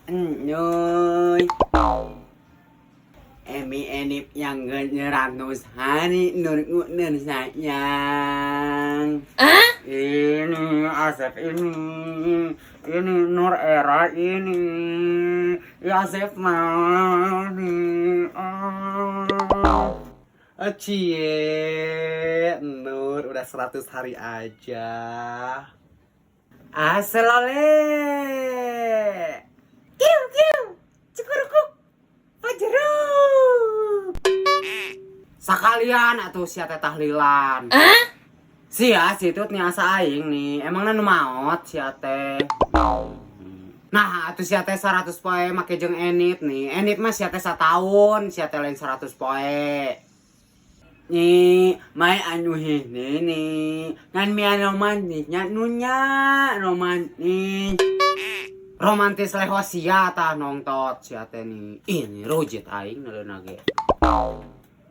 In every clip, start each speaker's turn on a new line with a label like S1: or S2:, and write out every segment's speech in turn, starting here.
S1: Enyoy. Emi Enip yang 100 hari Nur Nur sayang. Ini Asep ini Nur era ini. Ya Asep mah nih.
S2: Cie, Nur udah 100 hari aja.
S1: Aselole. Kiu kiu. Cukurukuk. Pajeruk. Sakalian atuh sia teh tahlilan. Sia situt nih asa aing nih. Emangna nu maot sia teh. Nah, atuh sia teh 100 poe make jeung Enip nih. Enip mah sia teh sataun, sia teh lain 100 poe. Nih, mai anu hini nih. Ngan mia romantisnya nunya romantis. Romantis leho sia tah nongtot sia teh nih. Ini rujit aing neuleuna ge.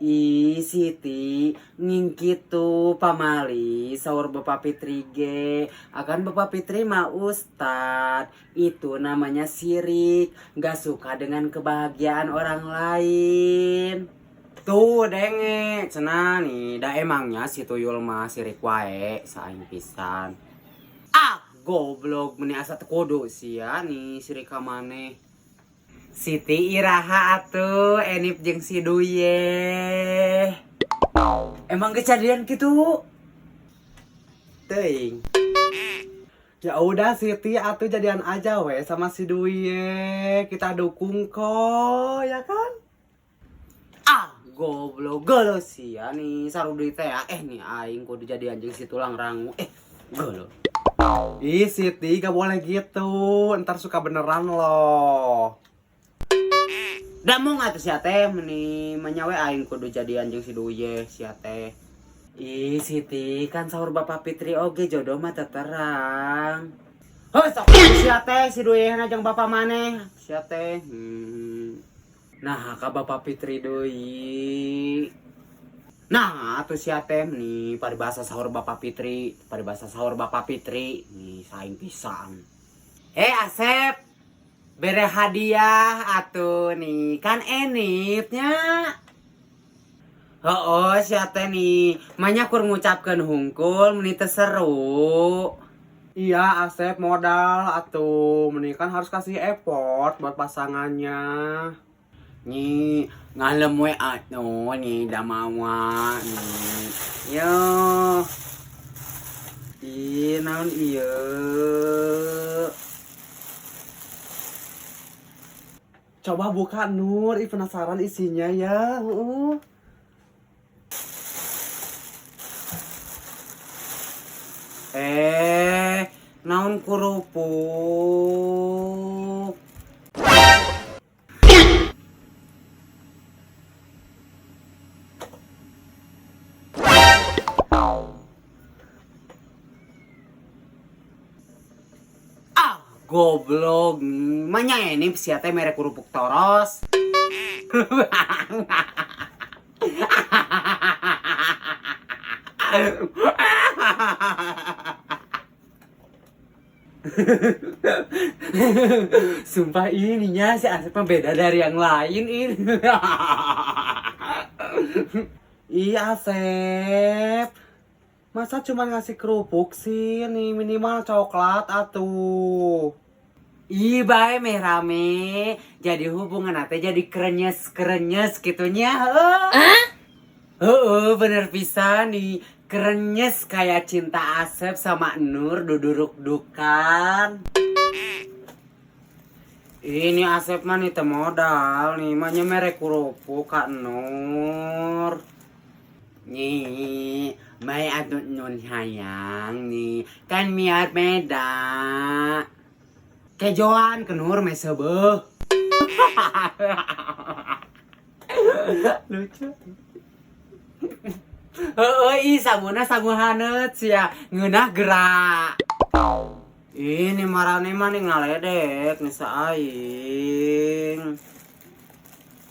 S1: Ih, Siti, ngingkitu pamali saur Bapak Fitri ge. Akan Bapak Fitri mah ustad. Itu namanya sirik, nggak suka dengan kebahagiaan orang lain. Tuh denge, cenah nih, da emangnya si tuyul mah sirik wae saing pisan. Ah, goblok meni asa teu kudu sia nih sirik ka maneh. Siti iraha atuh Enip jeung si Duye. Emang kejadian gitu? Teuing.
S2: Ya udah Siti atuh jadian aja we sama si Duye. Kita dukung kok, ya kan?
S1: Ah, goblok geuleuh sia nih sarudi teh ya. Nih aing kudu jadian jeung si tulang rangu. Geuleuh.
S2: Ih Siti gak boleh gitu, ntar suka beneran loh.
S1: Da mau atuh sia teh meni manyawe aing kudu jadian jeung si Duye sia teh. Ih Siti kan sahur Bapak Fitri oge jodoh mah terang. Heuh sok sia teh si Duye na jeung bapak maneh sia teh. Nah ka Bapak Fitri deui. Nah atuh sia teh nih paribasa sahur Bapak Fitri, paribasa sahur Bapak Fitri nih saing pisan. Asep bere hadiah atuh nih kan Enipnya. Oh, sia teh nih manya kur ngucapkeun hungkul meni teu seru.
S2: Iya Asep modal atuh, meni kan harus kasih effort buat pasangannya.
S1: Nih ngalem we atuh nih da mawa nih. Yo. Ih naon ieu?
S2: Coba buka Nur, ih penasaran isinya ya.
S1: Naon kerupuk? Ah, goblok. Manya ini sia teh mere kerupuk toros. Sumpah ininya si Asep mah beda dari yang lain ini.
S2: Iya Asep, masa cuma ngasih kerupuk sih nih, minimal coklat atuh.
S1: Ih bae meh rame, jadi hubungan ate jadi krenyes-krenyes gitunya. Heeh, bener pisan nih, krenyes kayak cinta Asep sama Nur duduruk-dukan. Ini Asep mah nih teu modal nih, mah nya mere kerupuk ka Nur. Nih, mai atuh Nun sayang nih, kan miar beda. Kejoan ke Nur meh seubeuh. Lucu. Heeh, ih sanguna sangu haneut sia, ngeunah gerak. Ini marane mah nih ngaledek nih saing.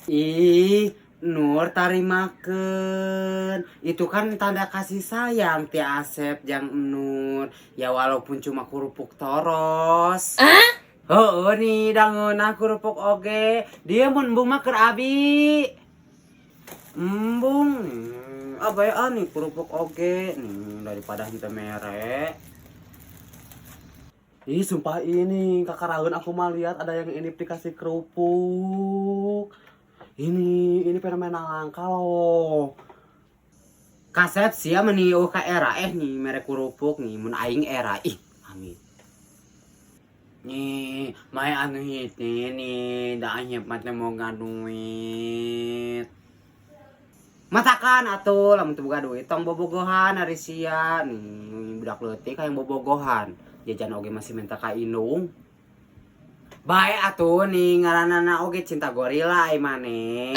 S1: Ih, Nur tarimakeun. Itu kan tanda kasih sayang ti Asep jeung Nur. Ya walaupun cuma kerupuk toros. Heueuh nih, da ngeunah kerupuk oge. Dia mun embung mah keur abi. Embung nih, abai nih kerupuk oge nih daripada henteu mere.
S2: Ih, sumpah ini kakaraeun aku mah lihat ada yang ini dikasih kerupuk. Ini fenomena langka loh.
S1: Kasep sia meni eueuh ka era nih mere kerupuk nih mun aing era ih amin. Nih, mae anu hiti nih, da anyep mah teh moga duit. Matakan atuh lamun teu boga duit tong bobogohan ari sia nih budak leutik hayang bobogohan. Jajan oge masih minta ka indung. Bae atuh nih ngaranana oge cinta gorila ai maneh.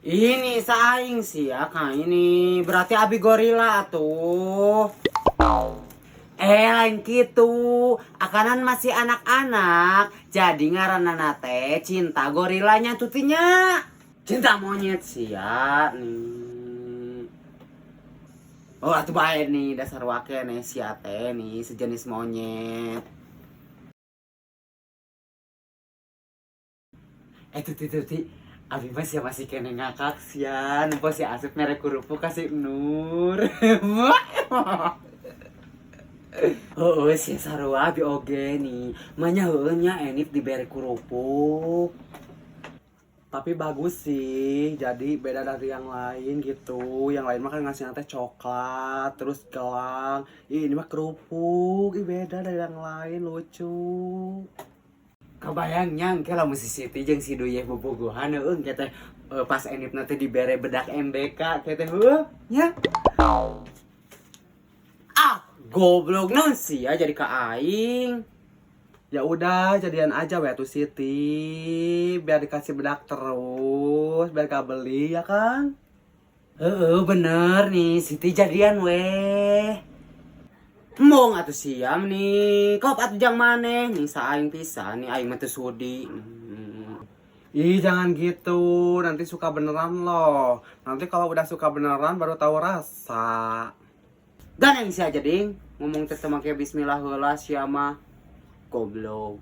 S1: Ini saing sia ka ini berarti abi gorila atuh. Lain kitu, akanan masih anak-anak, jadi ngaranana teh cinta gorilanya tutinya. Cinta monyet sia nih. Oh atuh bae nih dasar wake nih sia teh nih sejenis monyet. Tuti tuti, abi mah sia masih kene ngakak sia, nempo si Asep mere kerupuk kasih Nur. Oh, sia sarua abi oge nih. Manya heueuh nya Enif dibere kerupuk.
S2: Tapi bagus sih, jadi beda dari yang lain gitu. Yang lain mah kan ngasih teh coklat, terus gelang. Ih, ini mah kerupuk, ih beda dari yang lain, lucu.
S1: Kebayang nyang ke lamun si Siti jeung si Duyeh bobogohan heueuh ke teh pas Enif nanti dibere bedak MBK ke teh heueuh nya. Ah, goblok naon sia jadi ka aing.
S2: Ya udah, jadian aja we tuh Siti, biar dikasih bedak terus, biar gak beli ya kan?
S1: Heeh, bener nih, Siti jadian weh. Embung atuh siam nih, kop atuh jang maneh nih saing pisan nih aing mah teu sudi.
S2: Ih, jangan gitu, nanti suka beneran loh. Nanti kalau udah suka beneran baru tahu rasa.
S1: Gandeng sih aja ding, ngomong teh make bismillah heula sia mah. Goblok.